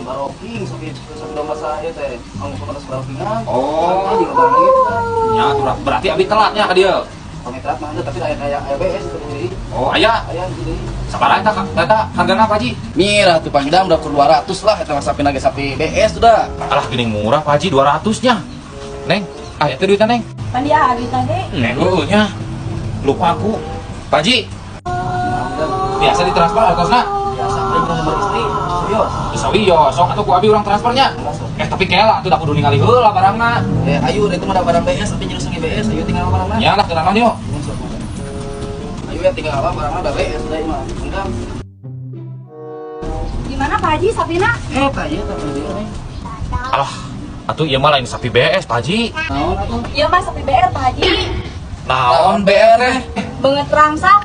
Baroking sapi sapi domba saya teh. Kamu ke barokingan. Oh. Di barang gitu kan. Nya tuh berarti abi telatnya ka dieu. Pamit mah tapi aya aya aya BS itu jadi. Oh, aya. Aya jadi. Sabaraha eta eta hargana, Pak Haji? Mirah tuh, Pangidam, udah ke 200 lah eta mah, sapi naga sapi BS sudah. Alah, geuning murah, Pak Haji, 200 nya. Neng, ah eta duitnya, Neng. Pan dia duit tadi. Neng, heueuh nya. Lupa aku. Pak Haji, biasa ditransfer artosna? Biasa, ada nomor istri. Serius. Bisa wiyo, sok atuh ku abi urang transfernya. Masuk. Eh, tapi kela atuh da kudu ningali heula barangna. Eh, ayo, itu mah ada barang BS, tapi jurus lagi BS, ayo tinggal barangna. Ya lah, kenalan yuk. Masuk. Ayo ya, tinggal apa barangna udah BS udah mah. Enggak. Gimana, Pak Haji, sapina? Eh, tak ya, tak dia nih. Alah, atuh ieu mah lain sapi BS, Pak Haji. Naon atuh? Iya mah sapi BR, Pak Haji. Naon BR teh? Beungeut rangsak.